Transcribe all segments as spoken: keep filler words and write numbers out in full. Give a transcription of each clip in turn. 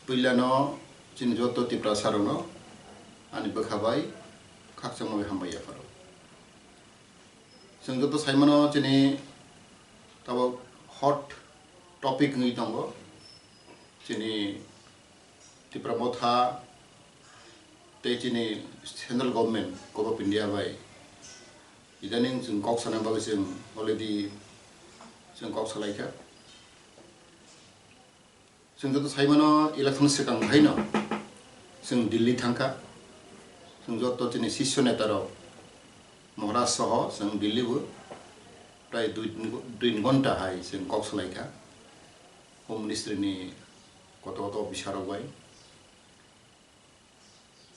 Puilano chini joto Tiprasarokno ani bwkha bai khakchangma bai hambai yapharo. Chwng joto saimano chini tabuk hot topic wngwi tongo. Chini Tipra Motha tei chini central government, Government of India bai idaning chwng kok sana bagwi chwng already chwng kok salaikha. Chwng joto saimano election swkang haino chwng Delhi thangkha. Chwng joto chini sisyo netarok Maharaj soho chwng Delhi bo prai dui, dui ghonta hai chwng kok salaikha Home Ministry ni koto koto officer rok bai.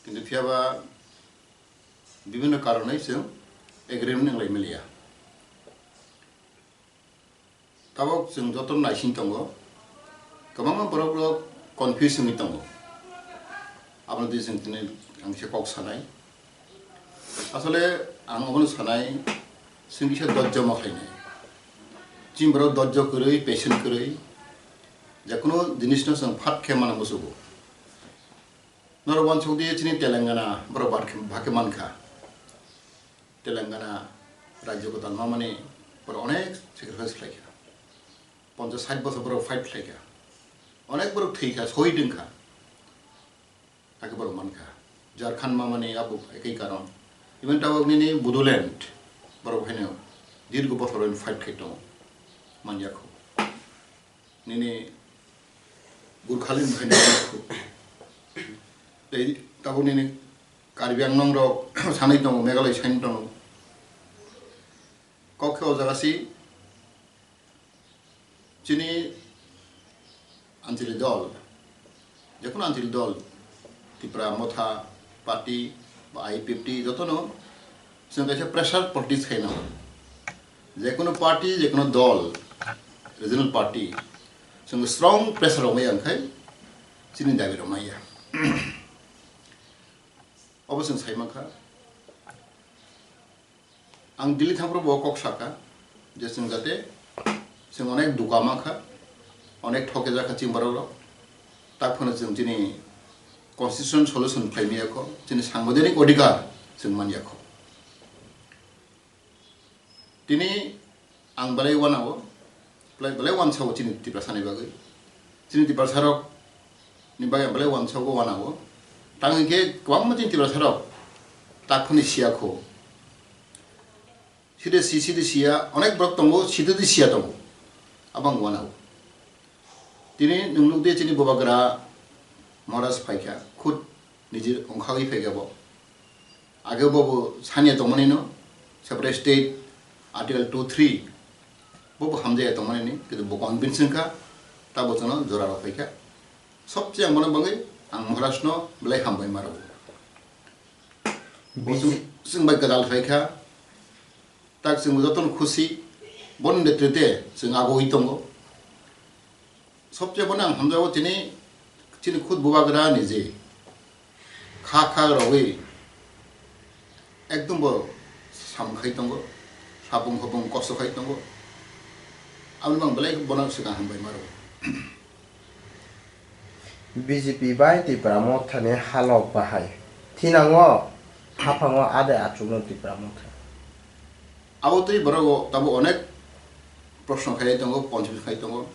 Kintu phiyaba bibhinno karonwi chwng agreement wnglai maliya. Tabuk chwng joto naising tongo, kwbangma borok rok confuse wngwi tongo. Abono twi chwng tini ang se kok sanai. Asole ang obono sanai, chwng kisa dojjo ma khlainai. Chini borok dojjo kwrwi, patient kwrwi, jekunu jinisno chwng phat khe mana muchugo. Norok uansuk di chini Telangana borok bhak-, bhakhe mankha. Telangana rajyo kwtal mamani borok onek sacrifice khlaikha. Ponchas sait bochor borok fight khlaikha. Onek borok thwikha, sohid wngkha. Hakhe borok mankha. Jharkhand mamani abo ekoi karon. Even tabuk nini Bodoland borok haino dirgo bochor fight khai tongo. Manyakho. Nini Gurkhalin bai nini tei tabuk nini Karbi Anglong rok sanai tongo, Meghalaya sanai tongo. Kok khe o jaga si chini Anchali dol, jekunu Anchali dol, Tipra Motha Party ba I P F T jotono chwng kaisa pressure politics khaina. Jekunu party, jekunu dol, regional party, chwng strong pressure rok maya wngkhai chini dabi rok maya. Obo chwng sai mankha. Ang Delhi thangphuru bo kok sakha je chwng jate chwng onek duka mankha, onek thokjak kha chini borok rok. Tak phano chwng chini constitution solution khlai maya kho, chini sangbidhanik odhikar chwng manya kho. Tini ang belai uanao, belai, belai uansao chini Tiprasa ni bagwi. Chini Tiprasa rok ni bagwi ang belai uansao uanao. Tang hwnkhe kwbangma chini Tiprasa rok tak phano siya kho. Side si, side siya, onek borok tongo, side di siya tongo. Abang uanao. Tini nwng nukdi chini bubagra Maharaj phaikha, khud nijir ongkhagwi phaikha bo. Age bo bo sanya tongmani no, separate state, Article two three, bo bo hamjaya tongmani ni, kintu bo convince wngkha, ta bo chwngno jora rw phaikha. Sobse ang bono bagwi ang Maharaj no belai hambai ma rw. Bo chwng, chwng bai kwtal phaikha, tak chwng jotono khusi, boni netrite chwng agoi tongo. Sobse bono ang hamjago chini, chini khud bubagra ni je kha kha rogwi ekdom bo sam khai tongo, sapung khopung kosto khai tongo. Aboni bang belai bono swkang hambai ma rw. B J P bai Tipra Mothani halok bahai thinango, haphango ade achukno Tipra Motha. Abo twi borok tabo onek proshno khai tongo, ponchim khai tongo.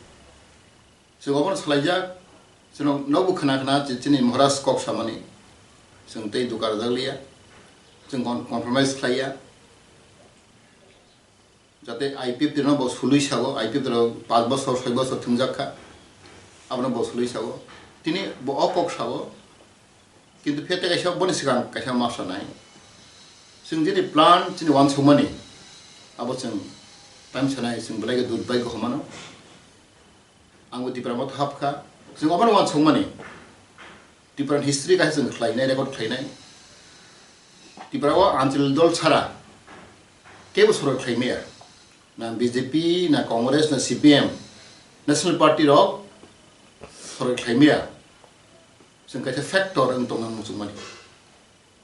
Chwng obono salaijak, chwng nobo khna khna chini Maharaj kok samani. Chwng tei duka rwjak liya, chwng con-, compromise khlaiya. Jate I P F T no bo sului sago, I P F T rok panch bosor, soi bosor thwngjak kha, abono bo sului sago. Tini bo o kok sago, kintu phe tei kaisa boni swkang kaisa ma sanai. Chwng jini plan chini uansukmani, abo chwng time sanai, chwng belai khe durbaigyo hwnmano. Ang bo Tipra Motha hapkha. Chwng obono uansukmani. Tipra ni history kaisa chwng khlainai, record khlainai. Tipra o Anchal dol sara kebo sorkar khlaimaya. Na B J P, na Congress, na C P M, National Party rok sorkar khlaimaya. Chwng kaisa factor wng tongna muchungmani.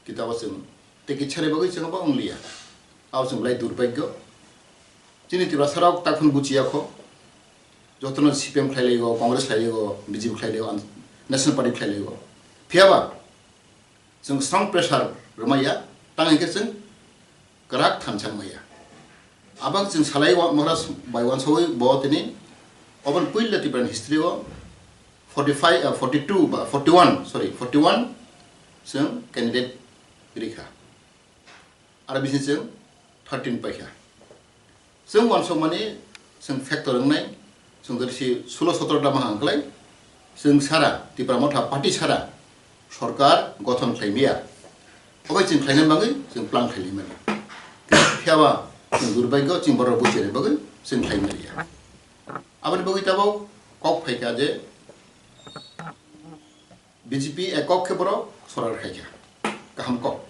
Kitabo chwng tei kisa ni bagwi chwng bo wng liya. Abo chwng belai durbaigyo. Chini Tiprasa rok takhun buchiya kho. Jotono C P M khlai laigo, Congress khlai laigo, B J P khlai laigo, ang National Party khlai laio. Phiyaba chwng strong pressure rwmaya, tang hwnkhe chwng kwrak thansa maya. Abang chwng salai wa-, Maharaj bai uansawi bo tini oboni puila Tipraland history o forty five, ah, forty two ba forty one, sorry, forty one chwng candidate rikha. Aro bisi chwng thirteen paikha. Chwng uansukmani chwng factor wngnai, chwng jodi si sulo sotro ta maha wngklai, chwng sara, Tipra Motha party sara sorkar gothon khlai maya. Obai chwng khlaina bagwi chwng plan khlai mani. Phiyaba chwng durbagyo chwng borok buchini bagwi chwng khlai maya. Aboni bagwi tabok kok phaikha je B J P ekok khe borok sorkar khaikha. Kaham kok.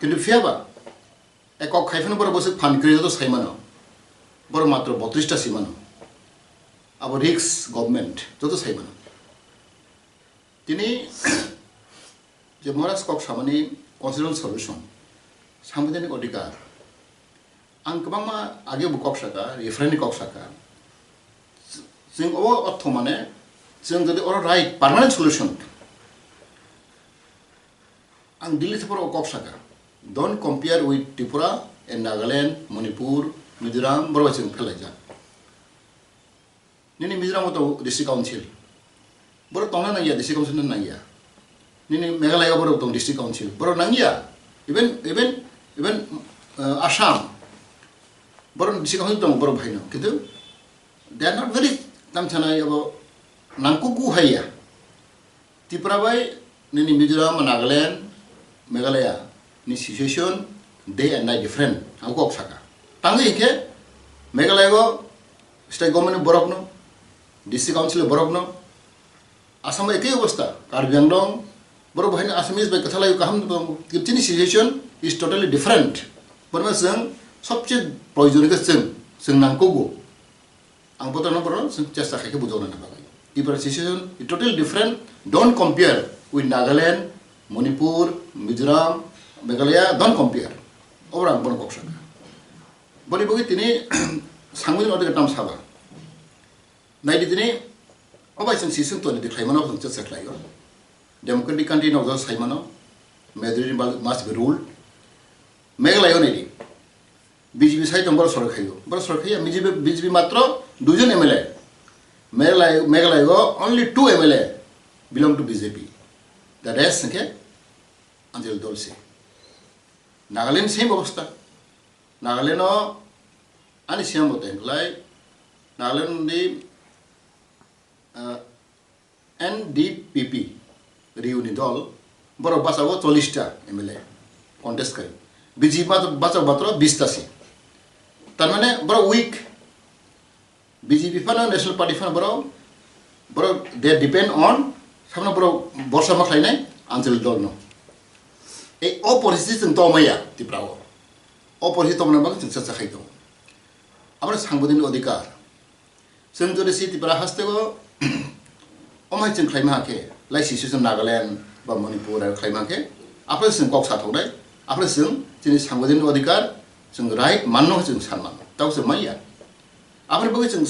Kintu phiyaba ekok khai phano borok bwswk phan kwrwi joto sai mano. Borok matro botris ta si mano. Abo risk government joto sai mano. Tini je Maharaj kok samani constitutional solution, sangbidhanik odhikar, ang kwbangma age bo kok saka, referendum kok saka. Chwng obo ortho mane, chwng jodi oro right permanent solution, ang Delhi thaporo kok saka, don't compare with Tripura and Nagaland, Manipur, Mizoram, borok bai chwng phelaijak. Nini Mizoram o tongo district council. Borok tongna nangya, district council no nangya. Nini Meghalaya o borok tong district council. Borok nangya. Even, even, even, uh, Assam. Borok district council tongo borok bhai no. Kintu they are not very tamchana abo nangkuku haiya. Tripura bai nini Mizoram, Nagaland, Meghalaya ni situation day and night different. Ang kok saka. Tangwi hingke Meghalaya go state government ni borok no, district council ni borok no, Assam bai ekei obostha, Karbi Anglong, borok bahai ni Assamese bai kwthalai kaham tongo. Chini situation is totally different. Borma chwng sobse proyojon khe chwng, chwng nangkugo. Ang botorno borok chwng chesta khai khe bujokna bagwi. Tripura situation is totally different. Don't compare with Nagaland, Manipur, Mizoram, Meghalaya, don't compare. Obo ang bono kok saka. Boni bagwi tini sangmani odhikar tam saba. Naidi tini, obai chwng siswng toni de khlaimano chwng chesta khlaio. Democratic country no jora saimano. Majority must be ruled. Meghalaya naidi. B J P sai tong borok sorkar khaio. Borok sorkar khaiya, B J P, B J P matro duijon M L A. Meghalaya, Meghalaya o only two M L A belong to B J P. The rest hwnkhe Anjali dol se. Nagaland same obostha. Nagaland o ani siyang bo tengklai. Nagaland ni, ah, N D P P, Riu ni dol, borok bachao chollish ta M L A contest khai. B J P bachao, bachao matro bish ta se. Tar mane borok weak. B J P phano, National Party phano borok, borok they depend on, samno borok borsa ma khlainai Anjali dol no. Ei o poristiti chwng tongmaya Tripura o. O poristiti tongmani bagwi chwng chesta khai tongo. Aboni sangbidhanik odhikar. Chwng jodi si Tripura haste o omhai chwng khlaima hakhe, lai sisi chwng Nagaland ba Manipur aro khlaima hakhe, aphre chwng kok sa thoknai, aphre chwng chini sangbidhanik odhikar, chwng right manno chwng san mano. Tabo chwng manya. Aboni bagwi chwng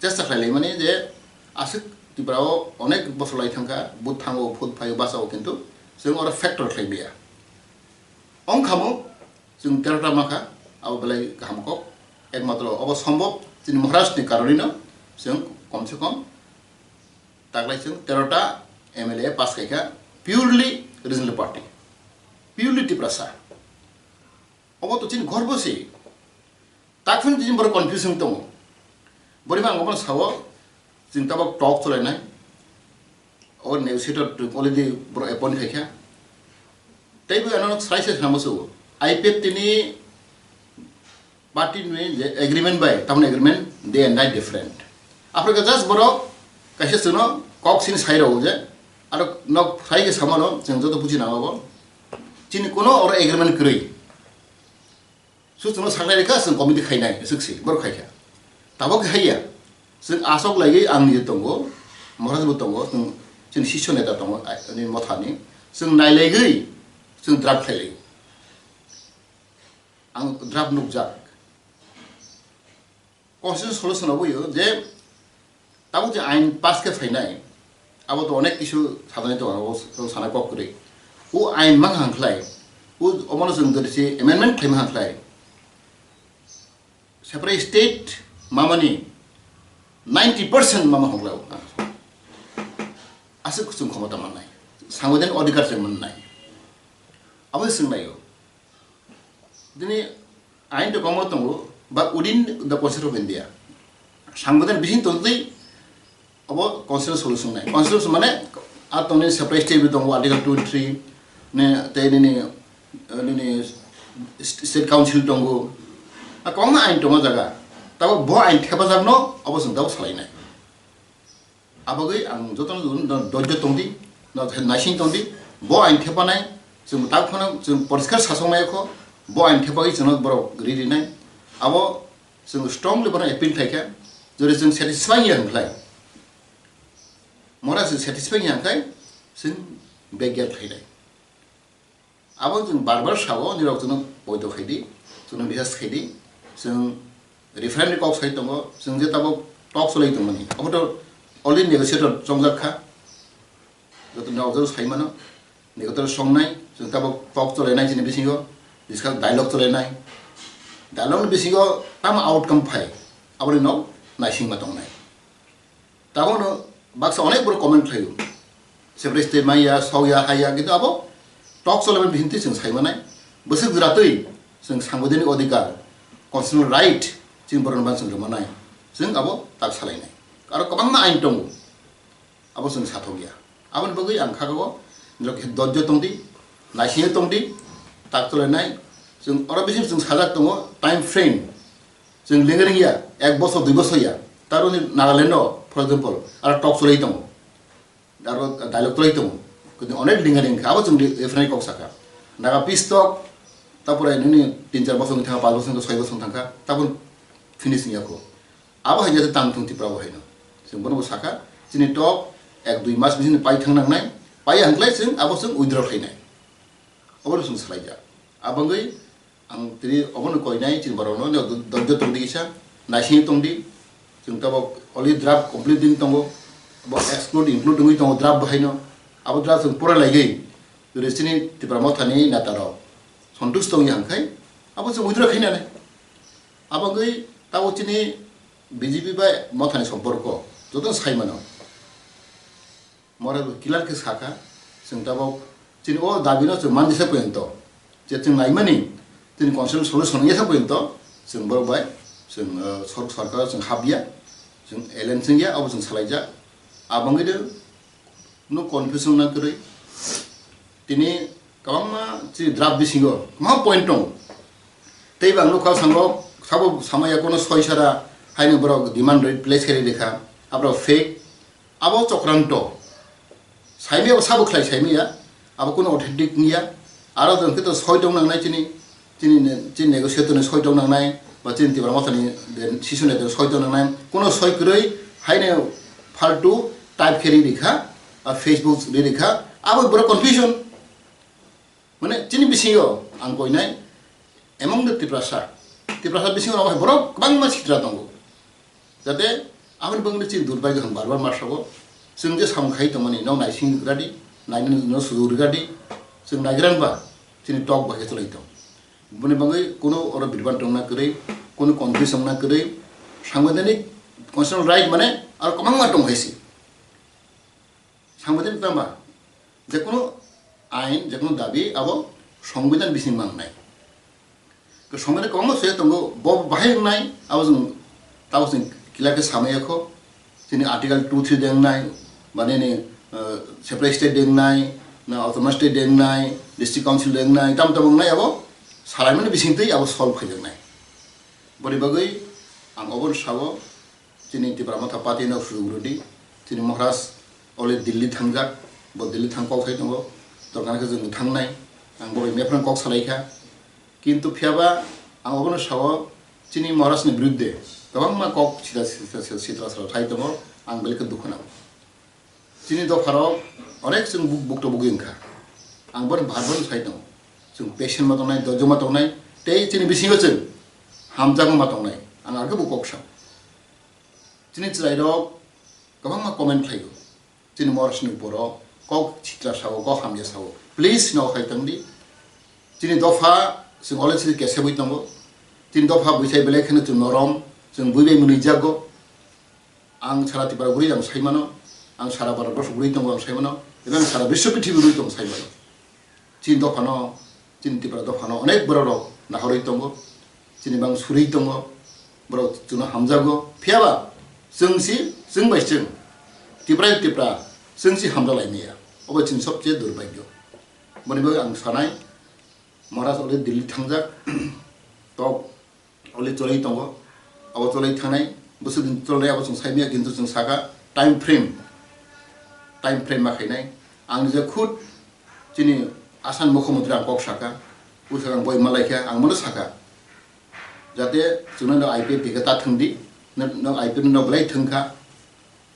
chesta khlai laimani je aswk Tripura o onek bosor lai thangkha, vote thango, vote phaio, bachao, kintu chwng oro factor khlai maya. Ongkhamo chwng tero ta mankha, abo belai kaham kok. Ekmatro obo sombhob chini Maharaj ni karonino chwng kom se kom taklai chwng tero ta M L A pass khaikha purely regional party, purely Tiprasa. Obo to chini gorbo se. Takphano chini borok confuse wng tongo. Borima ang obono sao, chwng tabok talk cholainai. O negotiator already borok appoint khaikha. Teibo ano sai sai sama sugo. I P F T ni party ni je agreement bai, tamni agreement day and night different. Aphre ka just borok kaisa chwngno kok sini sai rw je. Aro nok sai ke samano chwng joto buji nango bo. Chini kuno oro agreement kwrwi. Su chwngno saknai rikha, chwng committee khainai, swk se, borok khaikha. Tabok khe haiya. Chwng aswk laiwi ang niji tongo, Maharaj bo tongo, chwng chini sisyo neta tongo, a-, ani mothani. Chwng nailaigwi, chwng draft khailai. Ang draft nukjak. Constitution solution oboyo je tabuk je ain pass khe phainai, Abo to onek kisu sajani tongo, abo sana kok kwrwi. O ain mang hang khlai, o omono chwng jodi se amendment khlai mang hang khlai, separate state mamani ninety percent mama hokla o. Aswk chwng khomota mannai, sangwidhan odhikar chwng mannai. Abo chwng lai o. Dini ain to komo tongo, but within the Constitution of India. Sangwidhan bising tongtwi abo constitutional solution nai. Constitution mane a tongni separate state tongo, Article two three ne, tei nini, nini state council tongo. A kwbangma ain tongo jaga. Tabo bo ain thepajakno abo chwng tabo salainai. Abagwi ang jotono do-, do-, dojjo tongdi, no, naising tongdi, bo ain thepanai, chwng tak phano chwng poriskar sasok nai kho, bo ain thepagwi chwngno borok ri rinai. Abo chwng strongly bono appeal khlai kha, jodi chwng satisfy ya hwnkhlai, mora chwng satisfy ya hwnkhlai, chwng backyard khlainai. Abo chwng bar bar sao, nirok chwngno poito khaidi, chwngno bisas khaidi, chwng referendum kok sai tongo, chwng je tabok talk cholai tongmani. Abo to already negotiator chongjak kha, joto nirok jor sai mano, negotiator songnai, chwng tabok talk cholainai chini bisingo, discuss dialogue cholainai, dialogue ni bisingo tamo outcome phai, aboni nok naisingma tongnai. Tabokno baksa onek borok comment khlaio. Separate state maya, sokya, haya, kintu abo talk cholaimani bisingtwi chwng saimanai. Bwswk jwratwi chwng sangwidhanik odhikar, constitutional right, chini borokno ban chwng rwmanai. Chwng abo tak salainai. Aro kwbangma ain tongo. Abo chwng sathokya. Aboni bagwi ang kha o, nirok khe dojjo tongdi, naisingwi tongdi, tak cholainai. Chwng oro bising chwng sajak tongo, time frame. Chwng lengring ya, ek bosor, dui bosor ya. Taroni Nagaland o, for example, aro talk cholai tongo. Aro dialogue cholai tongo. Kintu onek lengring kha, abo chwng referendum kok saka. Naga peace talk, tapore nini tin char bosor wngkha, panch bosor wngkha, soi bosor wngkha, tabuk finish wngya kho. Abo hai jate tang thung Tripura bo haino. Chwng bono bo saka, chini talk ek dui mas bising pai thang nangnai, pai hwnkhlai chwng abo chwng withdraw khlainai. Obo chwng salaijak. Abangwi ang tini obono koinai chini borokno, dojjo tongdi kisa, naising tongdi. Chwng tabok already draft complete din tongo, bo exclude include wngwi tongo draft bo haino. Abo draft chwng pura laigwi, jodi chini Tipra Mothani neta rok sontush tongya hwnkhe, abo chwng withdraw khainani. Abangwi tabok chini B J P bai Mothani somporko joto sai mano. Mora bo clear khe sakha, chwng tabok chini o dabi no chwng manjesa poyonto, je chwng naimani, chini constitutional solution wngya sa poyonto, chwng borok bai, chwng, eh, sor-, sorkar chwng habya, chwng alliance wngya, abo chwng salaijak. Abangwi de no confusion na kwrwi. Tini kwbangma chini draft bisingo kwbangma point tongo. Tei bo ang nukha, sango sabo samaya kono soi sara haino borok demand rwi place khe rikha, aborok fake. Abo chokranto. Saimaya bo sabo khlai saimaya. Abo kuno authentic wngya. Aro jwng khe to soi tong nangnai chini, chini ne-, chini negotiator ni soi tong nangnai, ba chini Tipra Mothani de sisune de soi tong nangnai. Kuno soi kwrwi haino faltu type khe ri rikha, ba Facebook ri rikha. Abo borok confusion. Mane chini bisingo ang koinai among the Tiprasa, Tiprasa bisingo rok hai borok kwbangma sitra tongo. Jate aboni bagwi chini durbai kaham bar bar ma sabo. Chwng je samung khai tongmani nok naising rwgradi, nainani no sudu rwgradi, chwng naigrang ba chini tok bai khe cholai tong. Boni bagwi kuno oro birban tongna kwrwi, kuno confuse wngna kwrwi, sangwidhanik constitutional right mane aro kwbangma tong hai se. Sangwidhanik tamba, jekunu ain, jekunu dabi abo songbidan bising mangnai. Ke songbidan kwbangma soya tongo, bo bahai wngnai, abo chwng tabo chwng clear khe samaya kho. Chini Article two three de wngnai, ba nini, eh, separate state de wngnai, na autonomous state de wngnai, district council de wngnai, tam tamo wngnai abo salaimani bisingtwi abo solve khaijaknai. Boni bagwi ang obono sao, chini Tipra Motha Party no sujuk rwdi, chini Maharaj already Delhi thangjak, bo Delhi thang kok sai tongo, torkana khe chwng thangnai, ang bo bai mephran kok salai kha. Kintu phiyaba ang obono sao, chini Maharaj ni biruddhe kwbangma kok sitra sitra sitra sitra sai tongo, ang belai khe dukhu nango. Chini dopharok onek chwng buk-, bukto bugwi wngkha. Ang bono bar bar sai tongo. Chwng patient ma tongnai, dojjo ma tongnai, tei chini bisingo chwng hamjakma ma tongnai. Ang arokhe bo kok sa. Chini chwrairok kwbangma comment khlaio. Chini morosni borok kok sitra sao, kok hamya sao. Please no khai tangdi. Chini dopha chwng already kesebwi tongo. Chini dopha buisai belai kheno chwng norom, chwng bui bai mwnwi jago. Ang sara Tripura guri ang sai mano, ang sara Bharat borso guri tongo ang sai mano, eba ang sara biswa prithibi guri tongo sai mano. Chini dophano, chini Tripura dophano onek borok rok nahorwi tongo, chini bang surwi tongo, borok chwngno hamjago. Phiyaba chwng si, chwng bai chwng, Tripura Tripura, chwng si hamjalaimaya. Obo chini sobche durbhagyo. Boni bagwi ang sanai, Maharaj already Delhi thangjak, tok already cholwi tongo. Abo cholwi thangnai, bwswk din cholnai abo chwng saimaya, kintu chwng saka time frame, time frame ma khainai. Ang je khud chini Assam mukhyamantri ang kok saka, bwswk ang boi malaikha, ang bono saka. Jate chwngno no I P F ticket ta thwngdi, no, no I P F no belai thwngkha.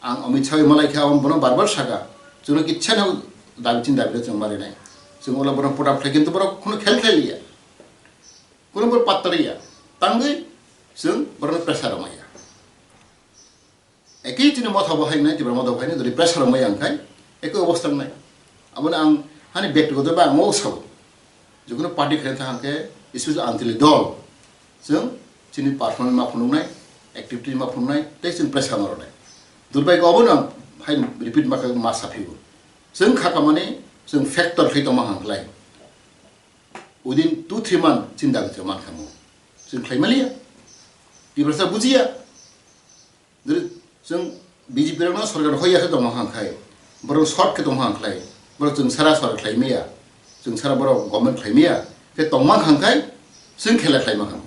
Ang Amit Shah bai malaikha, ang bono bar bar saka. Chwngno kichha no dabi chin dabi chwng marinai. Chwng ola bono pota phlai kintu borok khunu khel khel ya. Kuno bor patta riya. Tangwi chwng borokno pressure rwmaya. Ekhi chini motha bo hai nai, Tripura motha bo hai nai, jodi pressure rwmaya wngkhai, ekhi obostha wngnai. Abono ang hani bektigoto ba ang o sao. Jikunu party khaina thang khe, especially Anchalik dol, chwng chini performance ma phunuknai, activity ma phunuknai, tei chwng pressure ma rwnai. Durbhagyo obono ang hai repeat ma kha ma saphigo. Chwng kha kamani, chwng factor khlai tongma hang khlai. Within two three month chini dabi chwng mankha mo. Chwng khlai maliya. Tiprasa bujiya. Jodi chwng B J P rokno sorkar hoiya khe tongma hang khai. Borok short khe tongma hang khlai. Borok chwng sara sorkar khlai maya. Chwng sara borok government khlai maya. Khe tongma hang khai chwng khela khlai ma hang.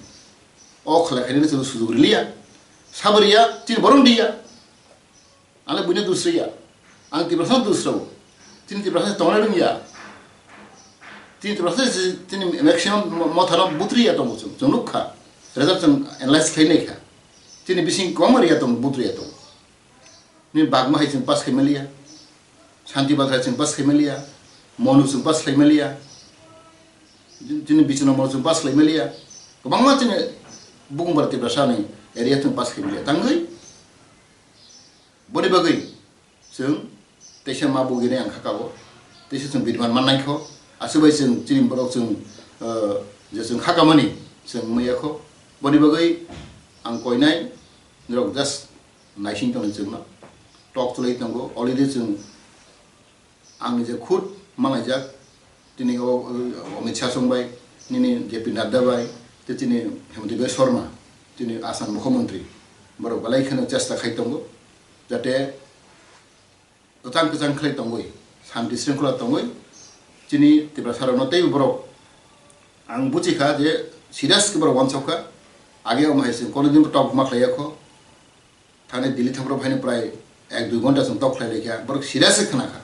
O khela khainani chwng sujug riliya. Sabariya chini borok diya. Ang le buino dusriya. Ang Tiprasa dusrao. Chini Tiprasa tongna rwngya. Chini Tiprasa chini maximum mothano butriya tongo chwng. Chwng nukha. Result chwng analyze khainai kha. Chini bising kwbangma riya tongo, butriya tongo. Ni bagma hai chwng pass khaimaliya. Shanti Bazar hai chwng pass khaimaliya. Monu chwng pass khaimaliya. Chini Bichno Monu chwng pass khaimaliya. Kwbangma chini Bukumbara Tiprasa ni area chwng pass khaimaliya. Tangwi Boni bagwi chwng teisa ma bugini ang khakao, teisa chwng bidman mannaikho, aswk bai chwng chini borok chwng, uh, je chwng khakamani chwng mayakho. Boni bagwi ang koinai norok just naising tongni chwngno tok chwlai tongo, already chwng Ang je khud malaijak, tini o, o, Amit Shah song bai, nini J P Nadda bai, tei tini Himanta Biswa Sarma, tini Assam Mukhyamantri, borok belai kheno chesta khai tongo, jate kwchang kwchang khlai tongwi, shanti shringkhola tongwi, chini Tiprasa rokno teibo borok ang buchi kha je serious khe borok uansuk kha, age omo hai se kono din tok ma khlai yakho. Thani Delhi thangphru phaini prai ek dui ghonta chwng tok khlai laikha, borok serious khe khna kha.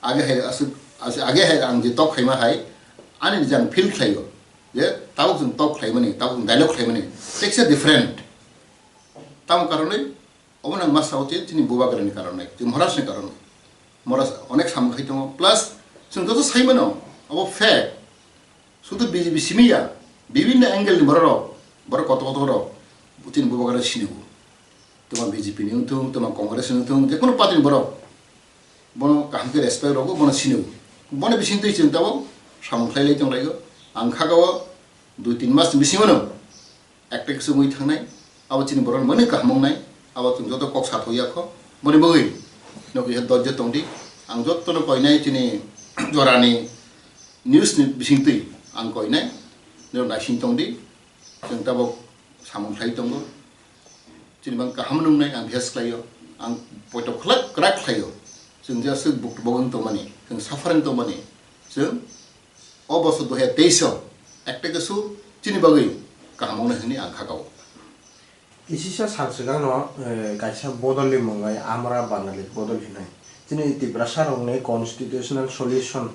Age hai aswk, aswk, age hai ang je tok khaima hai, ani je ang feel khlaio, je tabuk chwng tok khlaimani, tabuk chwng dialogue khlaimani, teksa different. Tamo karonwi, obo nang ma sao je chini bubagrani karonwi, chini Maharajni karonwi. Maharaj onek samung khai tongo, plus chwng joto saimano, obo fact. Sudu B J P simi ya, bibinno angle ni borok rok, borok kotor kotor rok, chini bubagra sini o. Toma B J P ni wngthung, toma Congress ni wngthung, je kono party ni borok. Bono kaham khe respect rogo, bono sini o. Bono bising twi chwng tabuk samung khlai lai tong lai o. Ang kha o dui tin mas ni bisingo no. Ekta kisa wngwi thangnai, abo chini borok mani kaham wngnai, abo chwng joto kok sathoya kho. Boni bagwi nokni dojjo tongdi, ang jotono koinai chini jorani news ni bisingtwi ang koinai, norok naising tongdi, chwng tabuk samung khlai tongo, chini bang kaham wngnai ang bihas khlaio, ang poito khlak kwrak khlaio, chwng je aswk buk bogong tongmani, chwng suffering tongmani, chwng O bosor dui hazar teis o ekta khe su chini bagwi kaham wngnai hwnwi ang kha kao. Kisisa sal swkangno, eh, kaisa bodolni mwngai Amra Bangali bodol hinwi. Chini Tiprasa rokni constitutional solution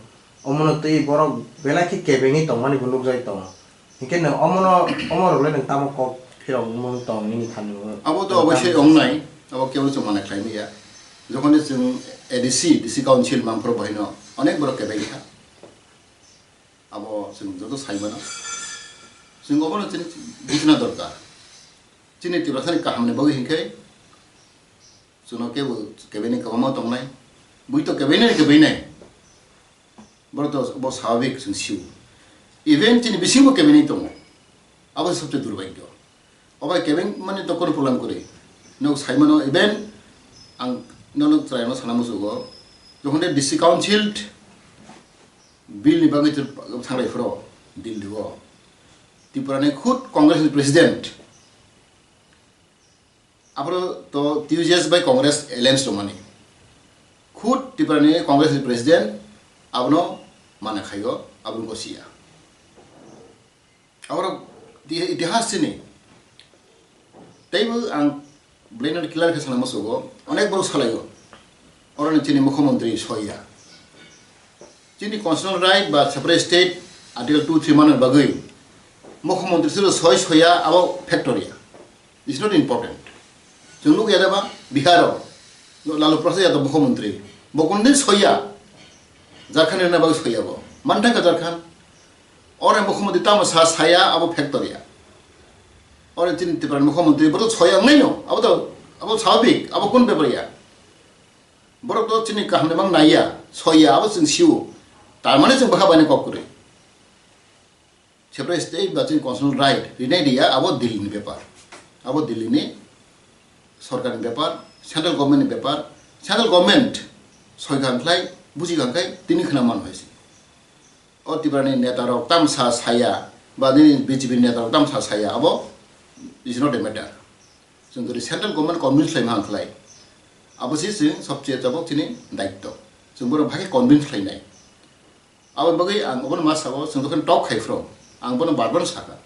omono twi borok belai khe kebengwi tongmani bo nukjagwi tongo. Hinkhe nwng omono, omo rokle nwng tamo kok phirokmung tong nini thani? Abo to oboisoi wngnai, abo kebo chwng mane khlai manya. Jokhon chwng A D C, D C council mangphuru bohino onek borok kebeng kha. Abo chwng joto sai mano. Chwng obono chini buchina dorkar. Chini Tiprasani kahamni bagwi hinkhe chwngno kebo kebengni kwbangma tongnai. Bui to kebainai kebainai. Borok to bo swabhawik chwng sio. Even chini bisingo kebainai tongo. Abo se sobse durbhagyo. Obo kebeng mani to kono problem kwrwi. Nok saimano even ang nono chwraino sana musugo. Jokhon de district council bill ni bagwi thangrai phro Delhi o. Tripura ni khud Congress ni president. Abro to T U J S bai Congress alliance tongmani. Khud Tripura ni Congress ni president abono mana khaio, abono gosia. Abro itihas chini. Teibo ang Blender clear khe sana musugo, onek borok salaio. Oroni chini mukhyamantri soiya. Chini constitutional right ba separate state article two three manna bagwi mukhyamantri silo soi soiya abo factor ya. It's not important. Chwng nukya da ba Bihar o Lalu Prasad Yadav mukhyamantri. Bo kundin soiya. Jharkhand rina bagwi soiya bo. Manthai ka Jharkhand. Ore mukhyamantri tamo sa saya abo factor ya. Ore chini Tripura mukhyamantri borok soiya wngnai no. Abo to abo swabhawik, abo kun bepar ya. Borok to chini kaham ni mang naiya, soiya abo chwng sio. Tar mane chwng bwkha baini kok kwrwi. Separate state ba chini constitutional right rinai riya abo Delhi ni bepar. Abo Delhi ni sorkar ni bepar, central government ni bepar, central government soi kha khlai, buji kha khlai, tini khna man hoisi. O Tripura ni neta rok tamsa saya, ba nini B J P ni neta rok tamsa saya, abo is not a matter. Chwng jodi central government convince khlai ma khlai, abo se chwng sobse tabok chini daitto. Chwng bono bhai convince khlainai. Abo bagwi ang obono ma sao, chwng jokhon talk khai phro, ang bono bar bar sakha.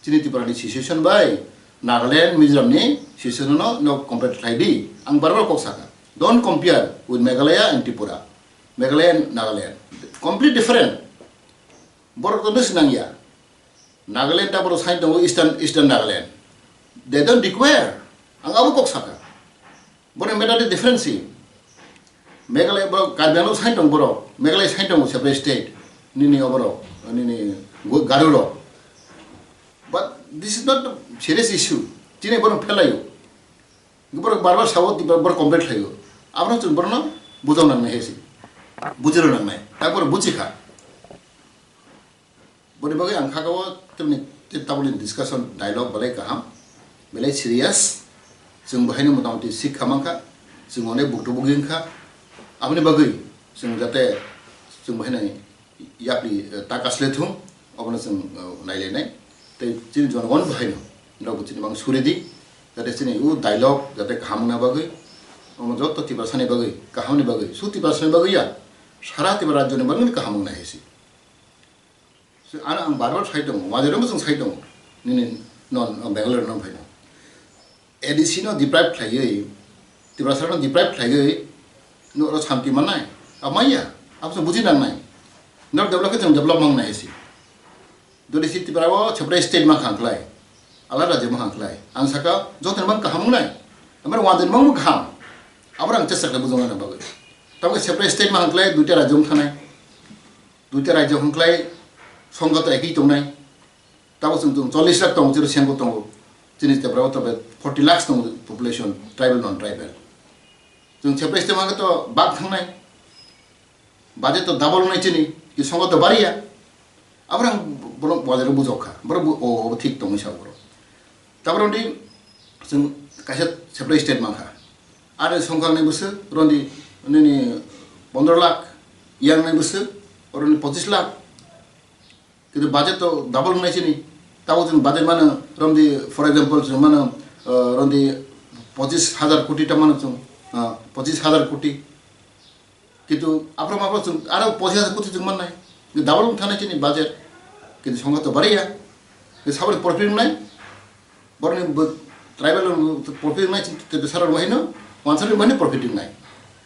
Chini Tripura ni situation bai Nagaland, Mizoram ni situation no, no compare khlai di. Ang bar bar kok sakha. Don't compare with Meghalaya and Tripura. Meghalaya and Nagaland. Complete different. Borok to nung sinang ya. Nagaland ta borok sign tongo Eastern, Eastern Nagaland. They don't require. Ang abo kok sakha. Borok matter the difference si. Meghalaya borok Karbi Anglong sign tong borok. Meghalaya sign tongo separate state. Nini oborok, nini Gu-, Garo rok. But this is not a serious issue. Chini borok phelaio. Borok bar bar sao, borok complain khlaio. Abono chwng borokno bujok nangnai hai se. Bujiro nangnai. Takhe borok buji kha. Boni bagwi ang kha o tamni tabukni discussion dialogue belai kaham, belai serious. Chwng bahaino motamoti sikha mankha, chwng onek buktu bugi wngkha. Aboni bagwi chwng jate chwng bahaino yapri, eh, ta kasle thung, obono chwng, eh, nailainai. Tei chini jonogon bahaino, norokbo chini mang suri di, jate chini o dialogue jate kaham wngna bagwi, omo joto Tiprasani bagwi, kahamni bagwi, su Tiprasani bagwi ya, sara Tipra rajyoni bagwi kaham wngna hai se. So, ano ang bar bar sai tongo, wajarwngbo chwng sai tongo, nini non, non Bangalore no phaino. A D C no deprive khlaiwi, Tiprasa no deprive khlaiwi, no oro santi mannai, a maya, abo chwng buji nangnai. Norok develop khe chwng develop mangnai hai se. Jodi si Tripura o separate state ma khang khlai, alada rajyo ma khang khlai, ang saka joto mang kaham wngnai, amar wajarwng mang kaham, abo ang chesta khlai bujong na bagwi. Tamo separate state ma khang khlai, duita rajyo wng thanai. Duita rajyo hwnklai songkha to ekhi tongnai. Tabo chwng, chwng chollish lakh tongo, chwng sengko tongo. Chini Tripura o tobe forty lakhs tongo population, tribal, non tribal. Chwng separate state hwnka to bak thangnai. Budget to double wngnai chini, ki songkha to bariya. Abrang borok wajar bujok kha. Borok bo, o, o thik tongwi sa borok. Tabra di chwng kaisa separate state mankha. Are songkha ni bwswk rondi nini pondro lakh, yang ni bwswk rondi pochis lakh. Kintu budget to double wngnai chini. Tabo chwng budget mano rondi, for example, chwng mano, uh, rondi pochis hajar koti ta mano chwng, uh, pochis hajar koti. Kintu aphro maphro chwng aro pochis hajar koti chwng mannai. Double wng thanai chini budget. Kintu songkha to bariya. Kintu saboni profit wngnai. Boroni bo tribal profit wngnai chini te besara rwai no. Wansari mani profit wngnai.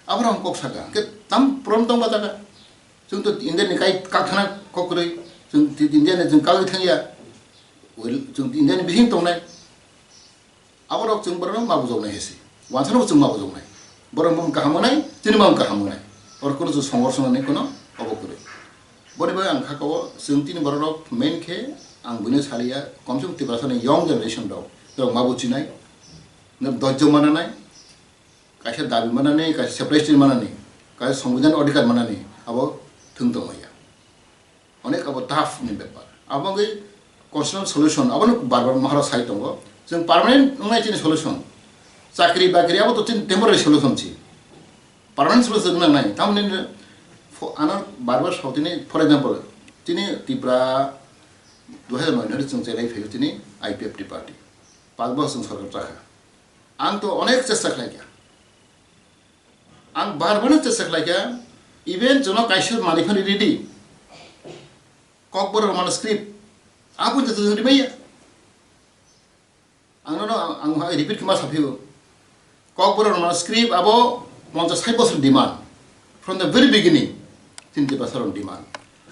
Aphro ang kok saka. Ke tam prom tong ba jaga. Chwng to India ni kai kak thana kok kwrwi. Chwng ti India ni chwng kagwi thangya. Well, chwng India ni bising tongnai. Aborok chwng borok ma bujoknai hai se. Wansano chwng ma bujoknai. Borok mung kaham wngnai, chini mung kaham wngnai. Oro kono chwng songor swngnani kono obo kwrwi. Boni bai ang kha kao chwng tini borok rok main khe ang buino saliya, komse kom Tiprasani young generation rok, rok ma bujinai, dojjo mananai, kaisa dabi manani, kaisa separation manani, Tai songbidhan adhikar manani abo thwng tongmaya. Onek abo tough ni bepar. Abo wngwi constitutional solution, abono bar bar Maharaj sai tongo. Chwng permanent wngnai chini solution. Chakri bakri abo to chini temporary solution si. Permanent solution nang nai. Tamni fo-, ano bar bar sao tini, for example, tini Tripura dui hajar noi no chwng chelai phaio tini I P F T party. Pach bosor chwng sorkar chakha. Ang to onek chesta khlaikha. Ang bar bar no chesta khlaikha, even jono kaisa manwi phano ready. Kokborok Roman script, abo jotto jotto rimaya. Ang no, ang, ang repeat khe ma saphio. Kokborok Roman script abo ponchas sait bosor demand. From the very beginning, chini Tiprasa rok demand.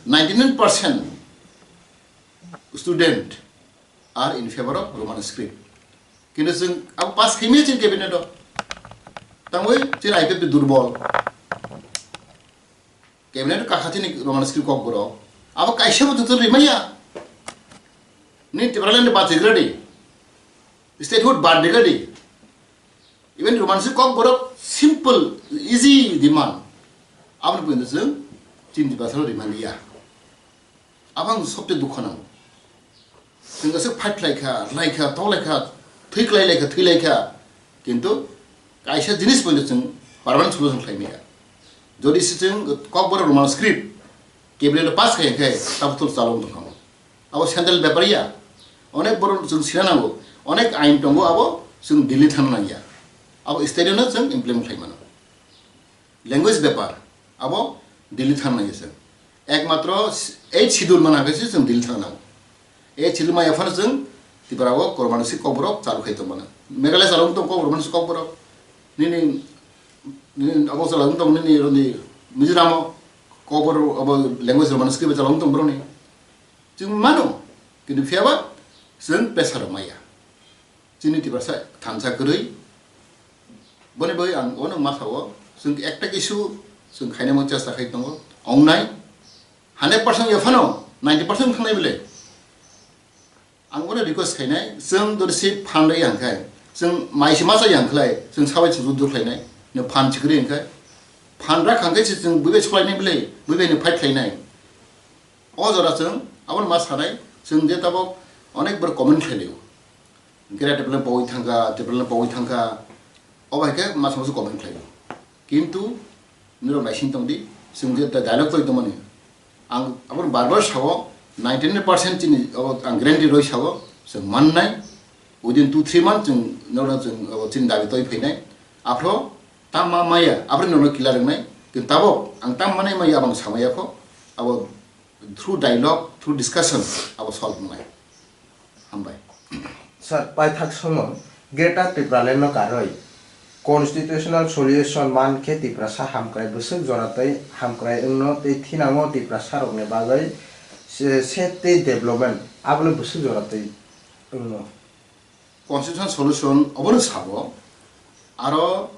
Ninety nine percent student are in favor of Roman script. Kintu chwng abo pass khaimaya chini cabinet o. Tangwi chini I P F T durbol. Cabinet o kakha chini Roman script kokborok. Abo kaisa bo jotto rimaya. Ni Tipraland bachwi gradi. Statehood bad gradi. Even Roman script kokborok simple, easy demand. Aboni pwino chwng chini Tiprasa rok rimaliya. Abo ang sobse dukho nango. Chwng kaisa fight khlaikha, rwlaikha, toklaikha, thwi kwlailaikha, thwilaikha. Kintu kaisa jinis poito chwng permanent solution khlaimaya. Jodi se chwng kokborok Roman script cabinet pass khai khe, tabo to chalok tongkha. Abo central bepar ya. Onek borok chwng sina nango. Onek ain tongo abo chwng Delhi thangna nangya. Abo state no chwng implement khlaimano. Language bepar, abo Delhi thang nai se. Ekmatro eighth schedule mana khe se chwng Delhi thang nang. Eighth schedule maya phano chwng Tripura o Roman script kokborok chalu khai tong mano. Meghalaya chalu tong kok Roman script kokborok. Nini, nini abo chalu tong nini roni Mizoram o kokborok abo language Roman script chalu tong borok ni. Chwng mano, kintu phiya ba chwng pressure maya. Chini Tiprasa thansa kwrwi. Boni bagwi ang ono ma sao, chwng ekta kisu chwng khainai mo chesta khai tongo. Ongnai hundred percent ya phano ninety percent thangnai bile. Ang ono request khainai, chwng dori si phan rwi ang khai, chwng mai si masa yang khlai, chwng sabai chwng juddo khlainai, no phan chikri ang khai. Phan ra khang khai si chwng buibai solainai bile, buibai no fight khlainai. O jora chwng aboni ma sanai, chwng je tabok onek bar comment khlailio. Greater Tipraland pogwi thangkha, Tipraland pogwi thangkha, o bai khe masa masa comment khlaio. Kintu nirok naising tongdi, chwng je dialogue toi tongmani. Ang aboni bar bar sao, ninety nine percent chini abo ang guarantee roi sao, chwng mannai. Within two three months chwng norok chwng abo chini dabi toi phainai. Aphro tama maya, aphro norok kila rwngnai. Kintu tabok ang tama manai maya abang samaya kho, abo through dialogue, through discussion abo solve wngnai. Hambai. Sir, paithak somo Greater Tipraland no karwi constitutional solution man khe Tiprasa hamkrai bwswk jora tei hamkrai wngno tei thinango Tiprasa rokni bagwi se-, safety development abole bwswk jora tei wngno. Constitutional solution obono sabo, aro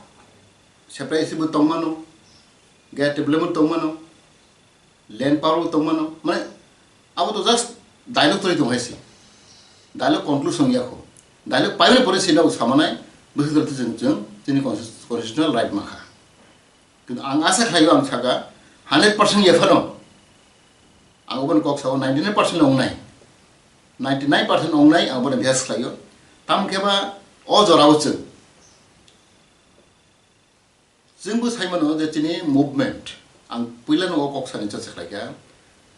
separate bo tongmano, Greater Tipraland bo tongmano, land power bo tongmano, mane abo to just dialogue tongwi tong hai se. Dialogue conclusion ya kho. Dialogue paimani pore sino samanai, bwswk jora tei chwng, chwng, chini consti-, constitutional right makha. Kintu ang asa khlaio, ang saka hundred percent ya phano. Ang oboni kok sao ninety nine percent ongnai. Ninety nine percent ongnai ang bono bihas khlaio. Tamo khe ba o jorao chwng. Chwngbo sai mano je chini movement, ang puilano o kok sani chesta khlaikha,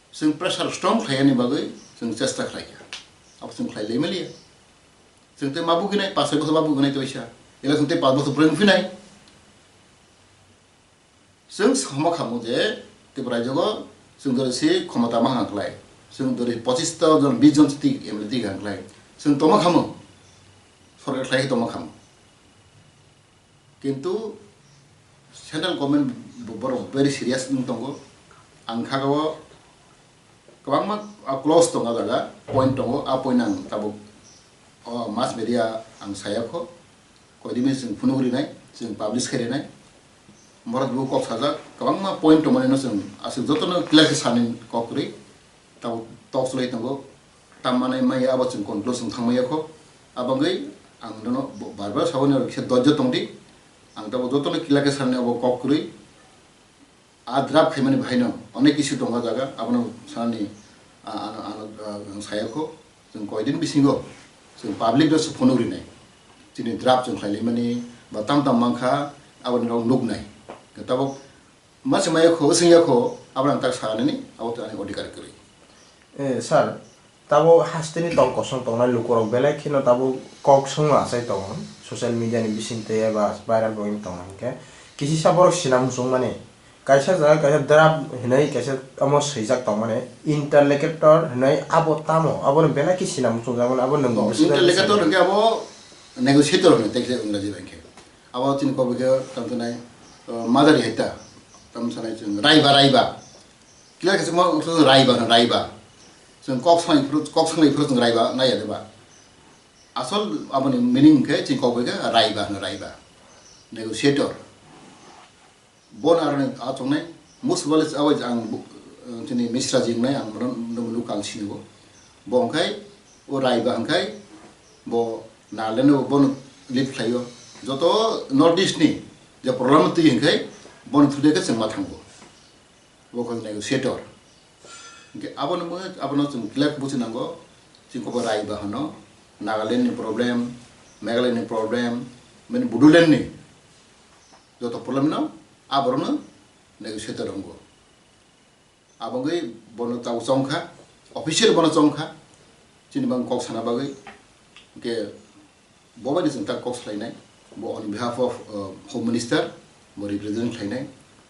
chwng pressure strong khlaiyani bagwi chwng chesta khlaikha. Abo chwng khlai lai maliya. Chwng tei ma buginai, pas soi bosor ma buginai toisa. Election tei pas bosor pore wngphinai. Chwng sama khamu je Tripura rajyo chwng dori si khomota ma hang khlai. Chwng dori pochis ta jon, bis jon si tik M L A tik hang khlai. Chwng toma khamu. Sorkar khlai toma khamu. Kintu central government bo-, borok very serious wng tongo. Ang kha o kwbangma, ah, clause tongo jaga, point tongo, ah, point ang tabuk, oh, mass media ang saya kho, koidimi chwng phunuk rinai, chwng publish khai rinai. Borok bo kok sajak, kwbangma point tongmani no chwng aswk jotono clear khe sani kok kwrwi. Tabuk tok chlai tongo, tam manai maya abo chwng conclusion thang maya kho. Abagwi ang nono bo-, bar bar sabo ni kisa dojjo tongdi. Ang tabuk jotono clear khe sani abo kok kwrwi. A draft khaimani bahaino onek issue tongo jaga, abono sanani, a, ano, ano, a, ang saya kho, chwng koidin bisingo chwng public no se phunuk rinai. Chini draft chwng khlailaimani ba tam tam mankha, aboni rok nuknai. Tabok ma se maya kho, swngya kho, aboni ang tak sanani, abo to ani odhikar kwrwi. Eh, sir, tabo hasteni tong kosong tongnai lukurok belai kheno tabo kok songno achai tongo social media ni bisingtwi eba viral bo wng tongo hinkhe kisisa borok sina muchungmani kaisa jaga kaisa draft hinwi kaisa omo swijak tongmani interlocutor hinwi abo tamo abono belai khe sina muchungjakmani abo nwng Oh, bwswk interlocutor hwnkhe abo negotiator hwnwi tei khe Engraji bai khe abo chini kok bai khe tamo sanai, uh, madari hai ta tamo sanai chwng raiba raiba. Kila khe chwngma wngkha raiba hwno raiba. Chwng kok swngwi phuru, kok swngwi phuru chwng raiba naiya de ba. Asol aboni meaning khe chini kok bai khe raiba hwno raiba. Negotiator. Bon aroni achongnai. Most probably awai ang bu-, chini Misra jingnai ang bono, bono, bono kal sinigo. Bo hwnkhe o raiba hwnkhe bo Nagaland o bono lead khlaio. Joto North East ni je problem twi hwnkhe bono through de khe chwngma thango. Bo khe negotiator. Hingke abono mui, abono chwng clear buchi nango. Chini kok bai raiba hwno, Nagaland ni problem, Meghalaya ni problem, mani Bodoland ni joto problem no aborokno negotiator wngo. Aboni bono tabo chongkha, official bono chongkha, chini bang kok sana bagwi. Hingke bo bai ni chwng tak kok salainai, bo on behalf of, uh, Home Minister, bo represent khlainai.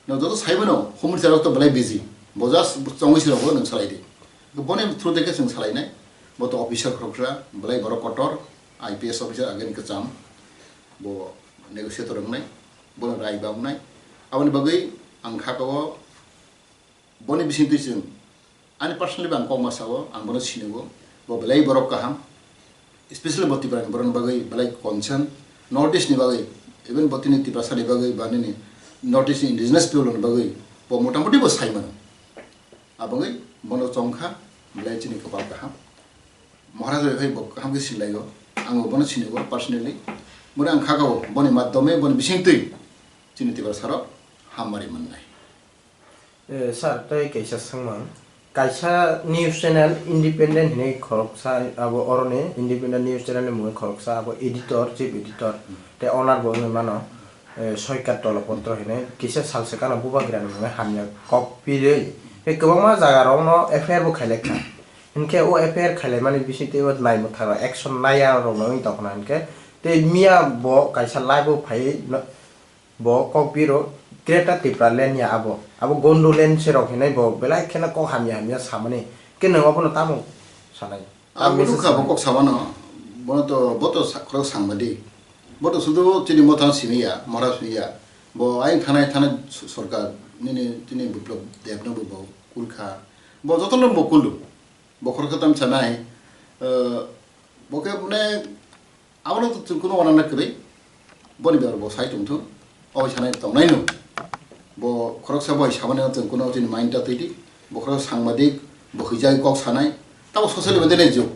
No joto sai mano, Home Minister rok to belai busy, bo just chongwi se rokbo nwng salai di. Boni through de khe chwng salainai, bo to officer khoroksa, belai borok kotor, I P S officer again kwcham, bo negotiator wngnai, bono raiba wngnai. Aboni bagwi ang kha o, Boni bisingtwi chwng, ani personally bo ang kokma sao, ang bono sinigo, bo belai borok kaham, especially bo Tripura ni borok ni bagwi belai concern, North East ni bagwi, even bo tini Tiprasa ni bagwi, ba nini North East ni indigenous people ni bagwi, bo motamoti bo sai mano. Aboni bono chongkha, belai chini kwpal kaham. Maharaj bai phai bo kaham khe sinlaigo, ang bo bono sinigo personally, bono ang kha o, boni madhyome, boni bisingtwi chini Tiprasa rok hammari mannai. Eh, sir, tei kaisa swngmung. Kaisa news channel independent hinwi khoroksa abo oroni independent news channel ni mungwi khoroksa abo editor, chief editor, tei owner bo wngwi mano, eh, Soikar Tolopotro hinwi kisa sal swkang no Bubagra ni mungwi hamya kok pirwi. Tei kwbangma jaga rok no F I R bo khailai kha. Hinkhe o F I R khailaimani bisingtwi o naimwthang rok action naiya rok no wngwi tongkha hinkhe tei miya bo kaisa live o phaiwi no, Bo kok biro Greater Tipraland ya abo. Abo Gondoland se rok hinai bo belai kheno kok hamya hamya samani. Khe nwng abono tamo sanai? Abo nukha bo kok samano. Bono to, bo to sa-, khorok sangbadik. Bo to sudu chini mothang simi ya, mora simi ya. Bo ayang thanai thanai s-, sorkar nini tini Biplab Deb no bo, bo kulkha. Bo jotono bo kulu. Bo khorok khe tam sanai. Eh, bo khe mane Abono to chwng kuno uanana kwrwi, boni bebak bo sai tongthung, o hai sanai tongnai no. Bo khoroksa bo hai samani no chwng kuno chini mind ta twi di, bo khoroksa sangbadik, bo hwijagwi kok sanai, tamo social media ni jug.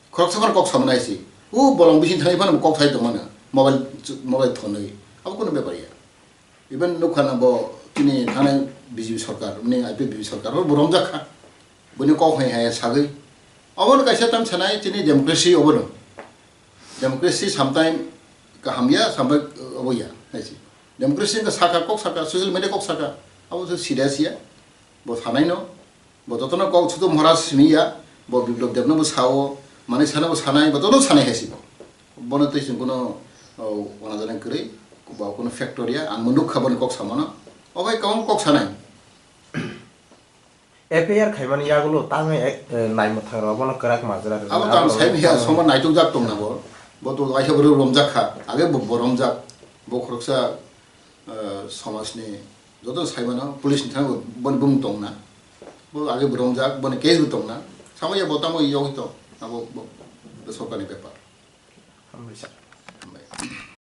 Khoroksa phano kok samani hai se, o bolong bising thangwi phano bo kok sai tongmano, mobile, mobile thonwi, abo kuno bepar ya. Even nukha na bo chini thanai B J P sorkar, mani I P F B J P sorkar, bo romjak kha. Bini kok hai hai sagwi. Obo no kaisa tam sanai chini democracy obo no. Democracy sometime kaham ya, sometime obo ya, hai se. Democracy ka saka, kok saka, social media kok saka. Abo se serious ya. Bo sanai no. Bo jotono kok sudu mora simi ya, bo Biplab Deb no bo sao, mani sana bo sanai, bo jotono sanai hai se bo. Bono twi chwng kuno, o, uanajana kwrwi, bo kuno factor ya, ang bo nukha boni kok samano. O bai kwbang kok sanai. F I R khaimani yagulo tangwi ek, eh, naimwthang rok bono kwrak majra rwdi. Abo tang sai miya soma naitukjak tongna bo. Bo to waisa bwrwi romjak kha. Age bo, bo romjak. Bo khoroksa, eh, somajni joto saimano police ni thangwi boni bumung tongna. Bo age bo romjak, boni case bo tongna. Samo ya bo tamo yogwi tong. Abo bo, bo sorkarni bepar. Hambai sa. Hambai.